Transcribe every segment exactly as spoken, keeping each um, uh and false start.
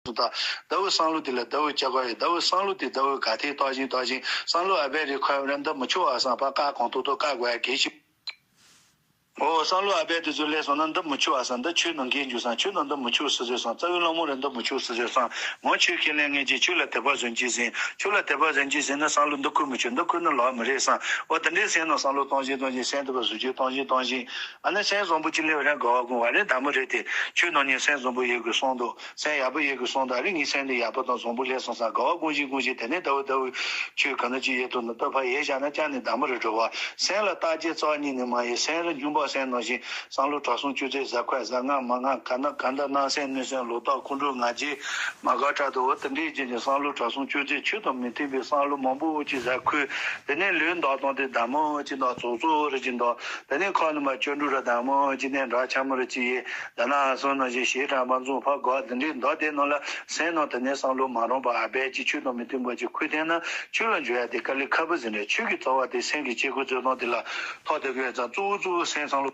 སོང་། ད་ཟླ་བོའི་བསམ་བློ་དེ་ལ་ཟླ་བོའི་སྐྱ་ཀ་ཡོད། ཟླ་བོའི་བསམ་བློ་དེ་ཟླ་བོའི་ག་ཐེ་བཏང་བཞིན་བཏང་བཞིན། བསམ་བློ་ཨ་བད་རེ་ཁོ་ར་འདི་མི་ཆོག་བ་བསམ་པ་ཀ་གང་ཐོག་ཐོག་ཀ་དགོས་ཡ་གལ་ཆེ། ཨོ་བསམ་བློ་ཨ་བད་དེ་ཚོ་སླེབས་སོང་ན་འདི་མི་ཆོག་བ་བསམ། འདི་ཆོས་ནང་འགལ་འགྱུར་བསམ། ཆོས་ནང་འདི་མི་ཆོག་ཟེར་ཟེར་བསམ། རྩ་བའི་བླ་མ་རེ་འདི་མི་ཆོག་ཟེར་ཟེར་བསམ། ངོ་ཆོས་ཁས་ལེན་མཁན་གྱིས་ཆོས་ལ་དད་པ་བཟུང་གྱིས་ཟིན། ཆོས་ལ་དད་པ་བཟུང་གྱིས་ཟིན་ན་བསམ་བློ་འདི་ཁུར་མི་ཆོག། འདི་ཁུར་ན་ལོག་མི་རེད་བསམ། ཨོ་དེ་འདྲའི་སེམས་ནང་བསམ་བློ་གཏོང་བཞིན་གཏོང་བཞིན། སེམས་དེ་བ་གཟུགས་ཅན་གཏོང་བཞིན་གཏོང་བཞིན། ཨ་ནི་སེམས་བཟང་པོ་ཅིག་སླེབས་རན་དགའ་བ་དགོངས་བ་རེད། དག་མོ་རེད་དེ། ཆོས་ནང་ནས་སེམས་བཟང་པོ་ཡོད་དགོས་གསུངས་འདུག། སེམས་ཡག་པོ་ཡོད་དགོས་གསུངས་འདུག། ཨ་རི་ངའི་སེམས་འདི་ཡག་པོ་དང་བཟང་པོ་སླེབས་སོང་བསམ། དགའ་བ་དགོངས་བཞིན་དགོངས་བཞིན། དེ་ནས་ཟླ་བོ་ཟླ་བོའི་ཆོས་ག་འདྲ་ཅིག་ཡོད་དོ་ན་ལྟ་ཕ་ཡས་བཞག་ན་ཅང་ནས་དག་མོ་རེད་འགྲོ་བ། སེམས་ལ་བརྟག་དཔྱད་རྩ་བ་ཉིད་ནས་མ་ཡེ། སེམས་ར་འཇུངས་པ་སེམས་ནང་བཞིན། བསམ་བློ་དྲང་སྲོང་བཅོ་བརྒྱད་གཟའ་འཁོར་གཟའ་ལྔ་མ་ལྔ་ག་ན་ག་འདྲ་སྣང་སེམས་གནོད་སེམས་ལོག་རྟོག་ཁོང་ཁྲོ་ང་རྒྱལ་མ་དགའ་དྲག་ཏུ་འོ་དེ་འདྲའི་རྗེས་ནས་བསམ་བློ་དྲང་སྲོང་བཅོ་བརྒྱད་ཆོས་དང་མི་མཐུན་པའི་བསམ་བློ་མང་པོ་ཅིག་ཟ་ཁུལ། དེ་ནས་ལུས་འདག་སྟངས་དེ་དག་མོ་ཅིག་འདག་ཙོག་ཙོག་རེ་ཅིག་འདག། དེ་ནས་ཁ་ནས་མ་སྐྱོན་འགྲོ་ར་དག་མོ་ཅིག་ནས་འདྲ་ཆ་མོ་རེ་ཅིག་ཡིན། ད་ན་སོང་ནང་བཞིན་ཞེ་དྲག་མ་འཛོམས་ཕ་གོ་དེ་འདྲའི་འདག་དེ་ནང་ལ་སེམས་ནང་དེ་ནས་བསམ་བློ་མ་རུང་བ་ཨ་བད་ཅིག་ཆོས་དང་མི་མཐུན་པ་ཅིག་ཁུལ་བསྟན་ན་ཆོས་ལ་འཇུག་ཡ་དེ་དཀའ་ལས་ཁག་པོ་ཟིན་རེད། ཆོས་ཀྱི་རྩ་བ་དེ་སེམས་ཀྱི་སྐྱེ་དགུ་རྩོད་སྟངས་དེ་ལ་ཐོག་དེ་གོས་ཙང་གཙོ་བོ་གཙོ་བོ་སེམས་བསམ་བློ།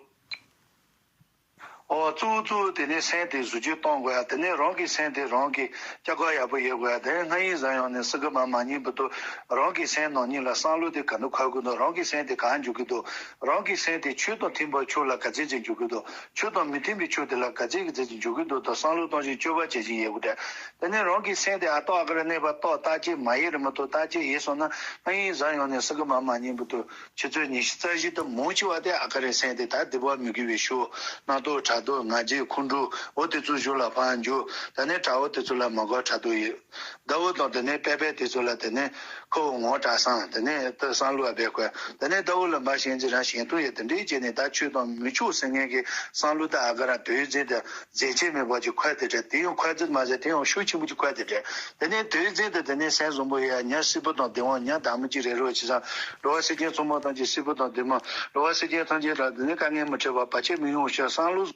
ཨོ་གཙོ་བོ་གཙོ་བོ་དེ་ནས་སེམས་དེ་གཟུགས་ཅན་གཏོང་དགོས་ཡ། དེ་ནས་རང་གི་སེམས་དེ་རང་གི་སྐྱ་ཀ་ཡག་པོ་ཡོད་དགོས་ཡ། དེ་ནས་སྔ་ཡིན་གཟའ་ཡང་ནས་སྲིད་གི་མ་མ་ཉིན་བུ་དུ་རང་གི་སེམས་ནང་ཉིད་ལ་བསམ་བློ་དེ་ག་འདུག་འཁོར་གི་འདུག། རང་གི་སེམས་དེ་གང་འཇུག་གི་འདུག། རང་གི་སེམས་དེ་ཆོས་དང་མཐུན་པའི་ཆོས་ལ་ག་ཚད་ཅིག་འཇུག་གི་འདུག། ཆོས་དང་མི་མཐུན་པའི་ཆོས་དེ་ལ་ག་ཚད་ག་ཚད་ཅིག་འཇུག་གི་འདུག་དང་བསམ་བློ་གཏོང་བཞིན་སྤྱོད་པ་བྱེད་བཞིན་ཡོད་དགོས་ཏེ། དེ་ནས་རང་གི་སེམས་དེ་ཨ་ཏོག་ཨ་ཀ་ར་གནས་པ་ཏོག་བརྟག་དཔྱད་མ་ཡེ་རེ་མ་གཏོགས། བརྟག་དཔྱད་ཡེ་སོང་ན་སྔ་ཡིན་གཟའ་ཡང་ནས་སྲིད་གི་མ་མ་ཉིན་བུ་དུ། ཆུ་ཚོད་ཉི་ཤུ་རྩ་བཞི་དུ་མང་ཆེ་བ་དེ་ཨ་ཀ་རའི་སེམས་དེ་ད་སྡིག་པ་མི་དགེ་བའི་ཕྱོགས་རྣམ་རྟོག་ཕྲག་དོག་ང་རྒྱལ་ཁོང་ཁྲོ་འོ་དེ་ཚོ་གཞུག་ལ་ཕར་འཇུག། ད་ནི་དགྲ་བོ་དེ་ཚོ་ལ་མ་དགའ་ཕྲག་དོག་ཡོད། ཟླ་བོ་དང་དེ་ནས་པད་པད་དེ་ཚོ་ལ་དེ་ནས་ཁོ་བོ་ངོ་དྲག་སང་དེ་ནས་ད་བསམ་བློ་ཨ་བད་ཁོས་དེ་ནས་ཟླ་བོ་ལ་མ་ཞེན་ཅི་རང་ཞེན་ཐུག་ཡོད། དེ་འདྲའི་བྱས་ནས་ད་ཆོས་དང་མི་ཆོས་ཟེར་མཁན་གྱི་བསམ་བློ་ད་ཨ་ཀ་ར་དོལ་རྫས་དེ་རྫས་ཆེན་མེད་པ་ཅིག་ཁོལ་དེ་འདྲ། དེ་ཡང་ཁོལ་རྫས་མ་ཟད་དེ་ཡང་ཤུགས་ཆེན་པོ་ཅིག་ཁོལ་དེ་འདྲ། དེ་ནས་དོལ་རྫས་དེ་དེ་ནས་སེམས་བཟང་པོ་ཡ་ཉ་སྲིད་པོ་དང་བདེ་བ་ཉ་དག་མོ་ཅིག་རེ་རོ་ཅི་ཟ། འགྲོ་བ་སེམས་ཅན་ཚང་མ་དང་ཅིག་སྲིད་པོ་དང་བདེ་མོ། འགྲོ་བ་སེམས་ཅན་ཐམས་ཅད་ལ་དེ་ནས་དཀའ་ངལ་མི་འཕྲད་པ་བར་ཆད་མི་ཡོང་ཞེས་བསམ་བློ།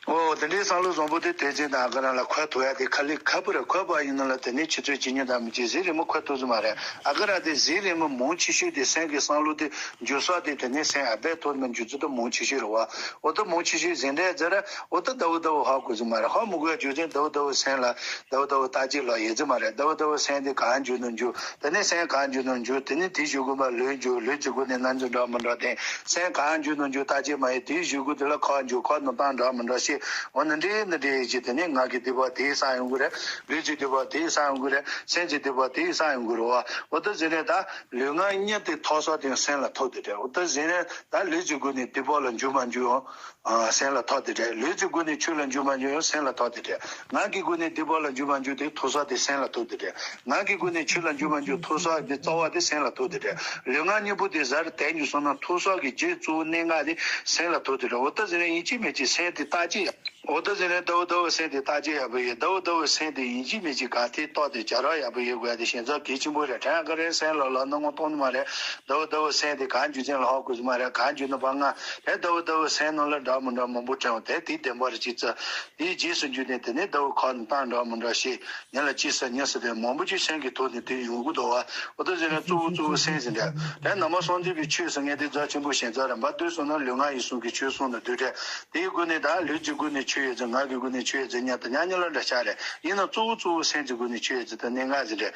ཨོ་དེ་འདྲའི་བསམ་བློ་བཟང་པོ་དེ་དོལ་རྫས་དང་ཨ་ཀ་ར་ལ་ཁོལ་ཐུབ་ཡ་དེ་དཀའ་ལས་ཁག་པོ་རེད། ཁོལ་པ་ཡིན་ན་ལ་དེ་ནས་ཆུ་ཚོད་གཅིག་གཉིས་དག་མོ་ཅིག་ཟས་རིལ་མོ་ཁོལ་ཐུབ་ཟིན་མ་རེད། ཨ་ཀ་ར་དེ་ཟས་རིལ་མོ་མང་ཆེ་ཤོས་དེ་སེམས་ཀྱི་བསམ་བློ་དེ་འགྱུར་ས་དེ་དེ་ནས་སེམས་ཨ་བད་ཐོག་ནས་འགྱུར་ཚུལ་དེ་མང་ཆེ་ཤོས་རེད་བ། འོ་ད་མང་ཆེ་ཤོས་ཟིན་འདྲ་ཟེར་ར། འོ་ད་ཟླ་བོ་ཟླ་བོ་ཧ་གོ་ཟིན་མ་རེད། ཧ་མི་གོ་ཡ་རྒྱུ་མཚན་ཟླ་བོ་ཟླ་བོ་སེམས་ལ་ཟླ་བོ་ཟླ་བོ་བརྟག་དཔྱད་ལ་ཡོད་ཟིན་མ་རེད། ཟླ་བོ་ཟླ་བོ་སེམས་དེ་གང་འགྱུར་ནང་འགྱུར། དེ་ནས་སེམས་གང་འགྱུར་ནང་འགྱུར། དེ་ནས་དེའི་གཞུག་གུ་མ་ལུས་འགྱུར། ལུས་ཀྱི་སྒོ་ནས་རྣམ་འགྱུར་འདྲ་མི་འདྲ་དེ་སེམས་གང་འགྱུར་ནང་འགྱུར་བརྟག་དཔྱད་མ་ཡོད། དེའི་གཞུག་གུ་དེ་ལ་ཁ་འགྱུར། ཁ་ནང་བཏང་འདྲ་མི་འདྲ་ཤེས། འོ་ན་འདྲེ་ན་འདྲེ་ཡིན་གྱི་དེ་ནས་ངག་གི་སྡིག་པ་དེའི་ས་ཡོང་གི་རེད། ལུས་ཀྱི་སྡིག་པ་དེའི་ས་ཡོང་གི་རེད། སེམས་ཀྱི་སྡིག་པ་དེའི་ས་ཡོང་གི་རེད་བ། འོ་ད་ཟེར་ནས་ད་ལུས་ངག་གཉིས་དེ་ཐོག་ས་དེ་སེམས་ལ་ཐོག་དེ་རེད། འོ་ད་ཟེར་ནས་ད་ལུས་ཀྱི་སྒོ་ནས་སྡིག་པ་ལ་འགྱུར་མ་འགྱུར་ཡང་། ཨ་སེམས་ལ་ཐོག་དེ་འདྲ། ལུས་ཀྱི་སྒོ་ནས་ཆོས་ལ་འཇུག་མ་འཇུག་ཡང་སེམས་ལ་ཐོག་དེ་འདྲ། ངག་གི་སྒོ་ནས་སྡིག་པ་ལ་འཇུག་མ་འཇུག་དེ་ཐོག་ས་དེ་སེམས་ལ་ཐོག་དེ་འདྲ། ངག་གི་སྒོ་ནས་ཆོས་ལ་འཇུག་མ་འཇུག་ཐོག་ས་དེ་རྩ་བ་དེ་སེམས་ལ་ཐོག་དེ་འདྲ། ལུས་ངག་གཉིས་པོ་དེ་གཟའ་རུ་དལ་འཇུག་སོང་ན་ཐོག་ས་གི་རྗེས་གཙོ་བོ་གནད་འགག་དེ་སེམས་ལ་ཐོག་དེ་འདྲ། འོ་ད་ཟེར་ན་ཡིན་གཅིག་མིན་གཅིག་སེམས་དེ་བརྟག་དཔྱད་ཡ། འོ་ད་ཟེར་ན་ཟླ་བོ་ཟླ་བོ་སེམས་དེ་བརྟག་དཔྱད་ཡག་པོ་ཡོད། ཟླ་བོ་ཟླ་བོ་སེམས་དེ་ཡིན་གཅིག་མིན་གཅིག་ག་ཐད་གཏོགས་དེ་བྱ་ར་ཡག་པོ་ཡོད་དགོས་ཡ་དེ་ཞེ་ས་གལ་ཆེན་པོ་རེད། དྲན་ག་རེ་སེམས་ལ་ལ་སྣང་ངོ་གཏོང་ནི་མ་རེད། ཟླ་བོ་ཟླ་བོ་སེམས་དེ་གང་འཇུག་ཅན་ལ་ཧ་གོ་ཟི་མ་རེད། གང་འཇུག་ན་བ་ང་། དེ་ཟླ་བོ་ཟླ་བོ་སེམས་ནང་ལ་འདྲ་མི་འདྲ་མང་པོ་དྲན་བ་དེ་དེའི་བདེན་པ་རེ་གཅིག་ཙི། དེའི་རྗེས་སུ་འཇུག་ནས་དེ་ནས་ཟླ་བོ་ཁ་ནས་བཏང་འདྲ་མི་འདྲ་ཤེས། ཉིན་ལ་གཅིག་ཙི་གཉིས་ཙི་དེ་མང་པོ་ཅིག་སེམས་ཀྱི་ཐོག་ནས་དེ་ཡོང་གི་འདུག་བ། འོ་ད་ཟེར་ན་གཙོ་བོ་གཙོ་བོ་སེམས་ཟིན་འདྲ། དེ་ནང་པ་སངས་རྒྱས་པའི་ཆོས་ཟེར་མཁན་དེ་རྫ་ཆེན་པོ་ཞེ་ས་རེད། འབའ་དུས་སོང་ན་ལུས་ངག་ཡིད་གསུམ་གྱི་ཆོས་གསུངས་ནས་སྡོད་འདྲ། དེའི་སྒོ་ནས་ད་ལུས་ཀྱི་སྒོ་ནས་ཆོས་ཡོད་ཚེ་ངག་གི་སྒོ་ནས་ཆོས་ཡོད་ཚེ་ཉ་དང་ཉ་ཉ་ལ་འདྲ་ཆགས་རེད། ཡིན་ན་གཙོ་བོ་གཙོ་བོ་སེམས་ཀྱི་སྒོ་ནས་ཆོས་ཡོད་ཚེ་ད་གནད་འགག་ཟིན་རེད།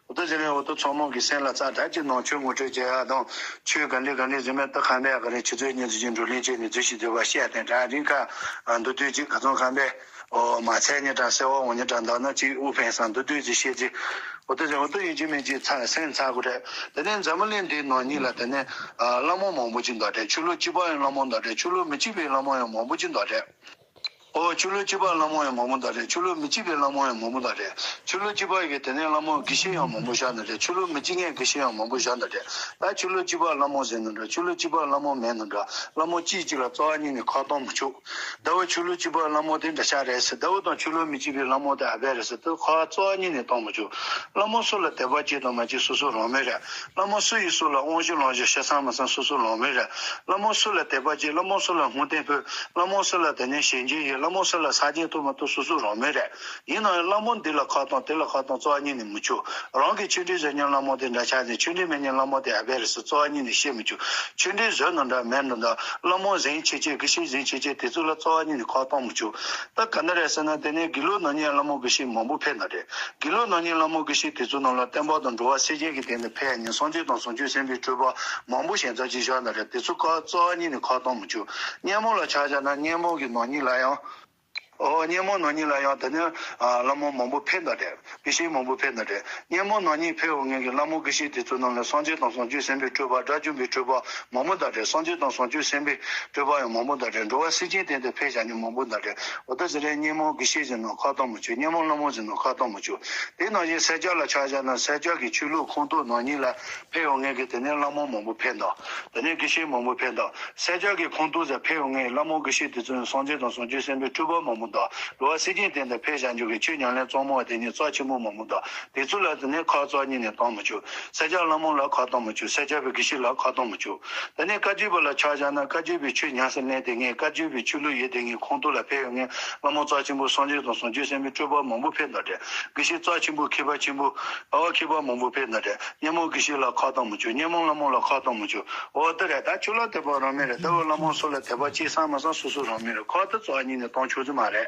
འོ་ད་ཟེར་ནས་འོ་ད་ཚང་མ་གི་སེམས་ལ་ཚ་དྲག་ཅིག་ནང་ཆོས་ངོ་སྤྲོད་བྱེད་ཡག་དང་ཆོས་ག་འདྲ་ག་འདྲ་ཟིན་མེད་ད་ཁ་མེད་ག་རེ་ཆུ་ཚོད་ཉི་ཚེ་ཅིག་འགྲོ་ལེན་བྱས་ནས་འཛུལ་ཞིག་འཛུལ་བ་བཤད་དེ་དྲ་རིང་ཁ་འདུག་དུས་ཅིག་ག་ཚོད་ཁ་མེད་འོ་མ་ཚད་ཉི་དྲ་སེ་བ་འོ་ཉི་དྲ་འདག་ན་ཅིག་དབུ་ཕན་སང་འདུག་དུས་ཅིག་བཤད་ཅིག་འོ་ད་ཟེར་འོ་ད་ཡིན་གཅིག་མིན་གཅིག་ཚ་སེམས་ཚ་དགོས་རེད། དེ་ནས་འཛམ་བུ་གླིང་འདིའི་ནང་ཉིད་ལ་དེ་ནས་བླ་མ་མང་པོ་ཅིག་འདུག་རེད། ཆོས་ལུགས་གཅིག་པ་ཡང་བླ་མ་འདུག་རེད། ཆོས་ལུགས་མི་གཅིག་པའི་བླ་མ་ཡང་མང་པོ་ཅིག་འདུག་རེད། ཨོ་ཆོས་ལུགས་གཅིག་པ་བླ་མ་ཡང་མང་པོ་འདུག་རེད། ཆོས་ལུགས་མི་གཅིག་པའི་བླ་མ་ཡང་མང་པོ་འདུག་རེད། ཆོས་ལུགས་གཅིག་པ་ཡི་གེ་དེ་ནས་བླ་མ་དགེ་བཤེས་ཡང་མང་པོ་བཞག་འདུག་རེད། ཆོས་ལུགས་མི་གཅིག་ངན་དགེ་བཤེས་ཡང་མང་པོ་བཞག་འདུག་རེད། ད་ཆོས་ལུགས་གཅིག་པ་བླ་མ་ཟེར་ནི་འདྲ། ཆོས་ལུགས་གཅིག་པ་བླ་མ་མེད་ནི་འདྲ། བླ་མ་གཅིག་གཅིག་ལ་རྩ་བ་ཉིད་ནས་ཁ་གཏོང་མི་ཆོག། ཟླ་བོ་ཆོས་ལུགས་གཅིག་པ་བླ་མ་དེ་འདྲ་ཆགས་རེད་ཟེར། ཟླ་བོ་དང་ཆོས་ལུགས་མི་གཅིག་པའི་བླ་མ་དེ་ཨ་བས་རེད་ཟེར་དུས་ཁ་རྩ་བ་ཉིད་ནས་གཏོང་མི་ཆོག། བླ་མ་སུ་ལ་དད་པ་བྱེད་དང་མ་བྱེད་སོ་སོ་རང་མོས་རེད། བླ་མ་སུ་ཡིས་སུ་ལ་དབང་ཞུ་ལོངས་སྤྱོད་ཤ་ཚང་མ་ཚང་སོ་སོ་ལོངས་མོས་རེད། བླ་མ་སུ་ལ་དད་པ་བྱེད། བླ་མ་སུ་ལ་ཧུང་བསྟན་ཕུལ། བླ་མ་སུ་ལ་དེ་ནས་ཞལ་མཇལ་ཡོད། བླ་མ་སུ་ལ་ས་སྦྱིན་གཏོང་མ་གཏོང་སོ་སོ་རང་མོས་རེད། ཡིན་ནའང་བླ་མ་འདི་ལ་ཁ་གཏོང་དེ་ལ་ཁ་གཏོང་རྩ་བ་ཉིད་ནས་མི་བྱུང་། རང་གི་ཆོས་འབྲེལ་བཟོ་མཁན་བླ་མ་དེ་འདྲ་ཆགས་ནས་ཆོས་འབྲེལ་མེད་མཁན་བླ་མ་དེ་ཨ་བེ་རེད་ཟེར་རྩ་བ་ཉིད་ནས་བཤད་མི་བྱུང་། ཆོས་འབྲེལ་བཟོས་ན་འདྲ་མེད་ན་འདྲ། བླ་མ་གཟན་ཆེ་ཆེ་དགེ་བཤེས་གཟན་ཆེ་ཆེ་དེ་ཚོ་ལ་རྩ་བ་ཉིད་ནས་ཁ་གཏོང་མི་བྱུང་། ད་ག་འདྲ་རེད་ཟེར་ན། དེ་ནས་དགེ་ལུགས་ནང་ཉིད་བླ་མ་དགེ་བཤེས་མང་པོ་ཕེབས་ན་རེད། དགེ་ལུགས་ནང་ཉིད་བླ་མ་དགེ་བཤེས་དེ་ཚོ་ནང་ལ་བསྟན་པ་དང་འགྲོ་བ་སེམས་ཅན་གྱི་དོན་དུ་ཕེབས་ཡ་ཉིད་སངས་རྒྱས་དང་བྱང་ཆུབ་སེམས་དཔའི་སྤྲུལ་པ་མང་པོ་ཞིག་ཙམ་ཅིག་བཞག་ན་རེད། དེ་ཚོ་ཁ་རྩ་བ་ཉིད་ནས་ཁ་གཏོང་མི་བྱུང་། སྙེ་མོ་ལ་ཆ་བཞག་ན་སྙེ་མོ་གི་ནང་ཉིད་ལ་ཡང་། ཨོ། སྙེ་མོ་ནང་ཉིད་ལ་ཡང་དེ་ནས་ཨ་བླ་མ་མང་པོ་ཕེབས་ན་རེད། དགེ་བཤེས་མང་པོ་ཕེབས་ན་རེད། སྙེ་མོ་ནང་ཉིད་ཕེབས་འོང་མཁན་གྱི་བླ་མ་དགེ་བཤེས་དེ་ཚོ་ནང་ལ་སངས་རྒྱས་དང་བྱང་ཆུབ་སེམས་དཔའི་སྤྲུལ་པ། དགྲ་བཅོམ་པའི་སྤྲུལ་པ་མང་པོ་དང་འདྲ། སངས་རྒྱས་དང་བྱང་ཆུབ་སེམས་དཔའི་སྤྲུལ་པ་ཡང་མང་པོ་དང་འདྲ། འགྲོ་བ་སེམས་ཅན་དོན་དུ་ཕེབས་བཞག་མཁན་མང་པོ་དང་འདྲ། འོ་ད་ཟེར་རེད། སྙེ་མོ་དགེ་བཤེས་ཟེར་ནོ་ཁ་གཏོང་མི་བྱུང་། སྙེ་མོ་བླ་མ་ཟེར་ནོ་ཁ་གཏོང་མི་བྱུང་། དེ་ནང་བཞིན་སེར་སྐྱ་ལ་ཆ་བཞག་ན་སེར་སྐྱ་གི་ཆོས་ལུགས་ཁོངས་གཏོགས་ནང་ཉིད་ལ་ཕེབས་འོང་མཁན་གྱི་དེ་ནས་བླ་མ་མང་པོ་ཕེབས་འདུག་དེ་ནས་དགེ་བཤེས་མང་པོ་ཕེབས་འདུག་སེར་སྐྱ་གི་ཁོངས་གཏོགས་ཟེར་ཕེབས་འོང་མཁན་བླ་མ་དགེ་བཤེས་དེ་ཚོ་ནི་སངས་རྒྱས་དང་བྱང་ཆུབ་སེམས་དཔའི་སྤྲུལ་པ་མང་པོ་འདུག་འགྲོ་བ་སེམས་ཅན་དོན་དུ་ཕེབས་བཞག་རྒྱུ་གི་ཆོས་ཉམས་ལེན་གཙང་མ་བ་དེ་ཉིད་རྩ་ཆེན་པོ་མང་པོ་འདུག་དེ་ཚོ་ལ་དེ་ནས་ཁ་རྩ་བ་ཉིད་ནས་གཏོང་མི་བྱུང་། སེར་སྐྱ་བླ་མ་ལ་ཁ་གཏོང་མི་བྱུང་། སེར་སྐྱ་པའི་དགེ་བཤེས་ལ་ཁ་གཏོང་མི་བྱུང་། དེ་ནས་བཀའ་བརྒྱུད་པ་ལ་ཆ་བཞག་ན་བཀའ་བརྒྱུད་པའི་ཆོས་ཉམས་སུ་ལེན་དེ་ངས་བཀའ་བརྒྱུད་པའི་ཆོས་ལུགས་ཡོད་དེ་ངས་ཁོངས་གཏོགས་ལ་ཕེབས་ཡོང་ངས་བླ་མ་རྩ་ཆེན་པོ་སངས་རྒྱས་དང་བྱང་ཆུབ་སེམས་དཔའི་སྤྲུལ་པ་མང་པོ་ཕེབས་འདུག་དེ་དགེ་བཤེས་རྩ་ཆེན་པོ་མཁས་པ་ཆེན་པོ་ཨ་བ་མཁས་པ་མང་པོ་ཕེབས་འདུག་དེ་སྙེ་མོ་དགེ་བཤེས་ལ་ཁ་གཏོང་མི་བྱུང་། སྙེ་མོ་བླ་མ་ལ་ཁ་གཏོང་མི་བྱུང་། འོ་དེ་རེད། ད་ཆོས་ལ་དད་པ་རང་མེད་རེད། དེ་བས་བླ་མ་སུ་ལ་དད་པ་སྐྱེས་བསམ་མ་བསམ་སོ་སོ་རང་མེད་རེད། ཁ་ད་རྩ་བ་ཉིད་ནས་གཏོང་ཆོག་རྒྱུ་མ་རེད།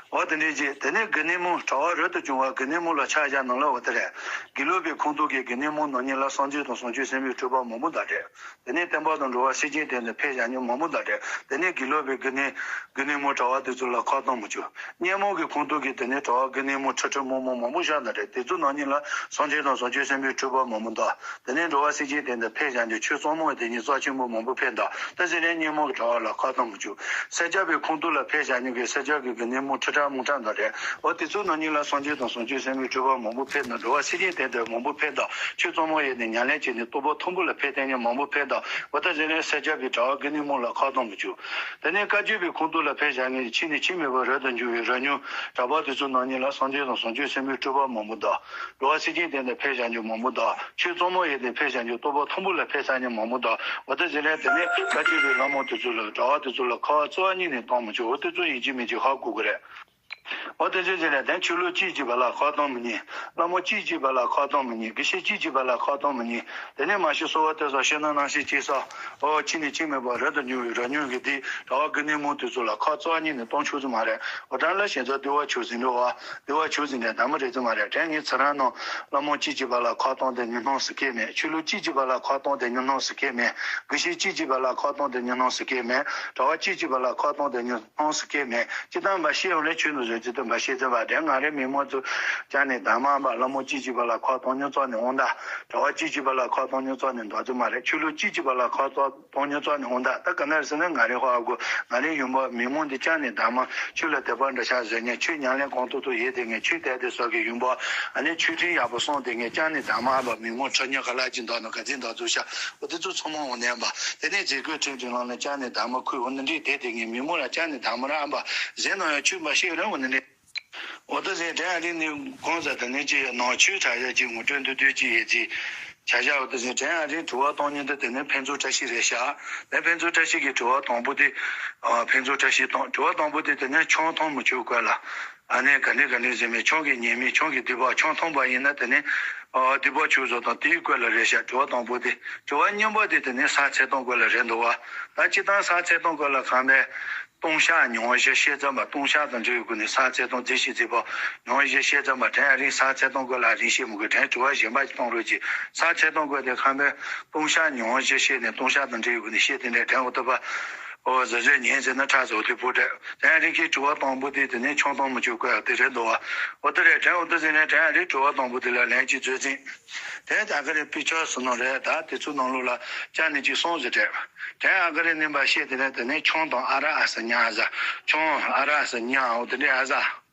འོ་དེ་འདྲའི་རྗེས་དེ་ནས་དགེ་འདུན་མང་གྲྭ་བ་རབ་ཏུ་བྱུང་བ་དགེ་འདུན་མང་ལ་ཆ་བཞག་ན་ལ་འོ་དེ་རེད། དགེ་ལུགས་པའི་ཁོངས་གཏོགས་ཀྱི་དགེ་འདུན་མང་ནང་ཉིད་ལ་སངས་རྒྱས་དང་བྱང་ཆུབ་སེམས་དཔའི་སྤྲུལ་པ་མང་པོ་དང་འདྲ། དེ་ནས་བསྟན་པ་དང་འགྲོ་བ་སེམས་ཅན་དོན་དུ་ཕེབས་བཞག་མཁན་མང་པོ་དང་འདྲ། དེ་ནས་དགེ་ལུགས་པའི་དགེ་འདུན་དགེ་འདུན་མང་གྲྭ་བ་དེ་ཚོ་ལ་ཁ་གཏོང་མི་བྱུང་། སྙེ་མོ་གི་ཁོངས་གཏོགས་ཀྱི་དེ་ནས་གྲྭ་བ་དགེ་འདུན་མང་ཁྲི་ཁྲི་མང་མང་མང་པོ་བཞག་ན་རེད། དེ་ཚོ་ནང་ཉིད་ལ་སངས་རྒྱས་དང་བྱང་ཆུབ་སེམས་དཔའི་སྤྲུལ་པ་མང་པོ་དང་། དེ་ནས་འགྲོ་བ་སེམས་ཅན་དོན་དུ་ཕེབས་བཞག་རྒྱུ་ཆོས་གཙང་མ་བ་དེ་ཉིད་རྩ་ཆེན་པོ་མང་པོ་ཕེབས་འདུག་ད་ཟེར་ནས་སྙེ་མོ་གི་གྲྭ་བ་ལ་ཁ་གཏོང་མི་བྱུང་། སེར་སྐྱ་པའི་ཁོངས་གཏོགས་ལ་ཕེབས་བཞག་མཁན་གྱི་སེར་སྐྱ་གི་དགེ་འདུན་མང་ཁྲི་ཕྲག་མང་དྲགས་འདུག་རེད། འོ་དེ་ཚོ་ནང་ཉིད་ལ་སངས་རྒྱས་དང་བྱང་ཆུབ་སེམས་དཔའི་སྤྲུལ་པ་མང་པོ་ཕེབས་འདུག་འགྲོ་བ་སེམས་ཅན་དོན་དུ་མང་པོ་ཕེབས་འདུག་ཆོས་གཙང་མ་བ་ཡོད་ནས་ཉམས་ལེན་བྱས་ནས་རྟོགས་པ་མཐོན་པོ་ལ་ཕེབས་བསྡད་མཁན་མང་པོ་ཕེབས་འདུག་འོ་ད་ཟེར་ནས་སེར་སྐྱ་པའི་གྲྭ་བ་དགེ་འདུན་མང་ལ་ཁ་གཏོང་མི་བྱུང་། དེ་ནས་བཀའ་བརྒྱུད་པའི་ཁོངས་གཏོགས་ལ་ཕེབས་བཞག་མཁན་གྱི་ཕྱིས་ནས་ཕྱིས་མེད་པར་རབ་ཏུ་འབྱུང་བའི་རབ་བྱུང་གྲྭ་པ་དེ་ཚོ་ནང་ཉིད་ལ་སངས་རྒྱས་དང་བྱང་ཆུབ་སེམས་དཔའི་སྤྲུལ་པ་མང་པོ་དང་། འགྲོ་བ་སེམས་ཅན་དོན་དུ་ཕེབས་བཞག་རྒྱུ་མང་པོ་དང་། ཆོས་གཙང་མ་བ་ཡོད་ནས་ཕེབས་བཞག་རྒྱུ་རྟོགས་པ་མཐོན་པོ་ལ་ཕེབས་བཞག་མཁན་མང་པོ་དང་། འོ་ད་ཟེར་ནས་དེ་ནས་བཀའ་བརྒྱུད་པའི་བླ་མ་དེ་ཚོ་ལ་གྲྭ་བ་དེ་ཚོ་ལ་ཁ་རྩ་བ་ཉིད་ནས་གཏོང་མི་བྱུང་། འོ་དེ་ཚོ་ཡིན་གཅིག་མིན་གཅིག་ཧ་གོ་དགོས་རེད། འོ་དེ་ཚོ་ཟེར་ནས་དེ་ཆོས་ལུགས་གཅིག་གཅིག་པ་ལ་ཁ་གཏོང་མི་ཉན། བླ་མ་གཅིག་གཅིག་པ་ལ་ཁ་གཏོང་མི་ཉན། དགེ་བཤེས་གཅིག་གཅིག་པ་ལ་ཁ་གཏོང་མི་ཉན། དེ་ནས་མ་གཞི་གསོལ་བ་བཏབ་སོགས་ཕྱི་ནང་རྣམ་ཤེས་གཅིག་སོགས། འོ་ཕྱིས་ནས་ཕྱིས་མེད་པར་རབ་ཏུ་འབྱུང་བའི་རབ་བྱུང་གི་དེ་གྲྭ་བ་དགེ་འདུན་མང་དེ་ཚོ་ལ་ཁ་རྩ་བ་ཉིད་ནས་གཏོང་ཆོག་ས་མ་རེད། འོ་ད་ལ་ཞེ་ཚོ་དེ་བ་ཆོས་ཟིན་འགྲོ་བ། དེ་བ་ཆོས་ཟིན་ནས་ད་མི་རེད་ཚོད་མ་རེད། དྲན་ངས་ཚེ་རིང་ནང་བླ་མ་གཅིག་གཅིག་པ་ལ་ཁ་གཏོང་དེ་ཉིན་སྣང་ཟེར་མཁན་མེད། ཆོས་ལུགས་གཅིག་གཅིག་པ་ལ་ཁ་གཏོང་དེ་ཉིན་སྣང་ཟེར་མཁན་མེད། དགེ་བཤེས་གཅིག་གཅིག་པ་ལ་ཁ་གཏོང་དེ་ཉིན་སྣང་ཟེར་མཁན་མེད། གྲྭ་བ་གཅིག་གཅིག་པ་ལ་ཁ་གཏོང་དེ་ཉིན་སྣང་ཟེར་མཁན་མེད། སྤྱིར་བཏང་འབའ་ཤེས་ཡོང་ལས་ཆོས་ནོར་བཟོས་ཅི་ཏུ་འབའ་ཤེས་ཚེ་བ་དྲན། ང་རའི་མི་མང་ཚོ་ཅང་ནས་དམ་མ་འབའ་བླ་མ་གཅིག་གཅིག་པ་ལ་ཁ་གཏོང་ཉིན་ཙོག་ནས་འོང་ད། གྲྭ་བ་གཅིག་གཅིག་པ་ལ་ཁ་གཏོང་ཉིན་ཙོག་ནས་འདོག་ཚོད་མ་རེད། ཆོས་ལུགས་གཅིག་གཅིག་པ་ལ་ཁ་གཏོང་གཏོང་ཉོ་ཙོག་ནས་འོང་ད། ད་ག་ནར་ཟེར་ན་ང་རེ་ཧོ་ཨ་གོ་ང་རེ་ཡུམ་པ་མི་མང་འདི་ཅང་ནས་དམ་མ་ཆོས་ལ་དད་པ་འདྲ་ཆགས་ཟེར་ཉན། ཆོས་ཉམས་ལེན་གང་ཐུབ་ཐུབ་ཡེ་དེ་ངས་ཆོས་དད་དེ་སོགས་ཀྱི་ཡུམ་པ་ཨ་ནི་ཆོས་ཁྲིམས་ཡག་པོ་སྲུང་དེ་ངས་ཅང་ནས་དམ་མ་ཨ་བ་མི་མང་ཁྲི་ཉག་ག་ལ་ཅི་འདོག་ནོ་ག་ཚིག་འདོག་ཚུགས་ཤ། འོ་དེ་ཚོ་ཚང་མ་འོང་ནས་པ་དེ་ནས་རྗེ་སྐུ་ཁྲིམས་ཀྱི་ལམ་ལ་ཅང་ནས་དམ་མ་ཁུལ་འོ་ནི་འདྲི་དེ་དེ་ངས་མི་མང་ལ་ཅང་ནས་དམ་མ་ར་ཨ་བ་ཟེར་ནོ་ཡང་ཆོས་མ་ཤེས་རང་འོ་ནི་འདྲི། འོ་ད་ཟེར་དྲན་ཨ་རིང་ནི་གང་ཟེར་དེ་ནས་ཅི་ཡོད་ནང་ཆོས་དྲ་ཡ་ཅིག་ངོ་སྤྲོད་འདུག་འདུག་ཅི་ཡོད་ཅི། བྱ་བྱ་འོ་ད་ཟེར་དྲན་ཨ་རིང་དྲི་བ་གཏོང་ཉིན་དུ་དེ་ནས་ཕན་ཚུན་བཀྲ་ཤིས་རེད་ཤག་ལས་ཕན་ཚུན་བཀྲ་ཤིས་ཀྱི་དྲི་བ་དང་པོ་དེ། ཨ་ཕན་ཚུན་བཀྲ་ཤིས་དང་དྲི་བ་དང་པོ་དེ་དེ་ནས་ཆང་འཐུང་མི་ཆོག་སྐོར་ལ། ཨ་ནི་ག་ནས་ག་ནས་ཟེར་མེད་ཆང་གི་ཉེས་དམིགས་ཆང་གི་སྡིག་པ་ཆང་འཐུང་པ་ཡིན་ན་དེ་ནས། ཨ་སྡིག་པ་ཆོག་བཟོ་དང་དེའི་སྐོར་ལ་རེད་ཤག་དྲི་བ་དང་པོ་དེ། དྲི་བ་གཉིས་པ་དེ་དེ་ནས་ས་ཚེ་དང་སྐོར་ལ་རེད་འདུག་བ། ད་སྤྱིར་བཏང་ས་ཚེ་དང་སྐོར་ལ་གང་མེད། ལྟུང་བཤགས་ཉུང་བཞི་བཤད་ཙམ་པ་ལྟུང་བཤགས་དང་འབྲེལ་བའི་སྒོ་ནས་ས་ཚེ་དང་རྫས་བཤད་རྫས་པ་ཉུང་བཞི་བཤད་ཙམ་པ་དྲན་ཨ་རིང་ས་ཚེ་དང་སྐོར་ལ་ཨ་རིང་བཤད་མི་དགོས་དྲན་དྲི་བ་གཞན་པ་ཞིག་གཏོང་རོགས་གྱིས། ས་ཚེ་དང་སྐོར་དེ་ཁམས་པའི་ལྟུང་བཤགས་ཉུང་བཞི་བཤད་ནས་ལྟུང་བཤགས་དང་འབྲེལ་བའི་སྒོ་ནས་བཤད་དེ་འདྲ་དྲན་འོ་ཐུབ་པ། ཨོ་ཟ་ཟོས་ཉན་ཟེར་ན་ཁྲག་ཟོ་དེ་པོ་དྲན་དྲན་ཨ་རིང་གི་དྲི་བ་དང་པོ་དེ་དེ་ནས་ཆང་འཐུང་མི་ཆོག་སྐོར་དེ་རེད་འདུག་བ། འོ་དེ་རེད་དྲན་འོ་དེ་ཟེར་ནས་དྲན་ཨ་རིང་དྲི་བ་དང་པོ་དེ་ལ་ལན་གཅིག་བཟོས་ཙང་། དེ་ད་ག་རེ་དཔེ་ཆ་ཟེར་ནོ་རེད། ད་དེ་ཚོ་ནང་ལོགས་ལ་ཅང་ནས་ཅིག་སོང་ཟེར་དྲན། དྲན་ཨ་ག་རེ་ནིན་པ་བཤད་དེ་ནས་དེ་ནས་ཆང་དང་ཨ་ར་ཨ་ས་ཉ་ཨ་ཟ། ཆང་ཨ་ར་ཨ་ས་ཉ་འོ་དེ་འདྲའི་ཨ་ཟ།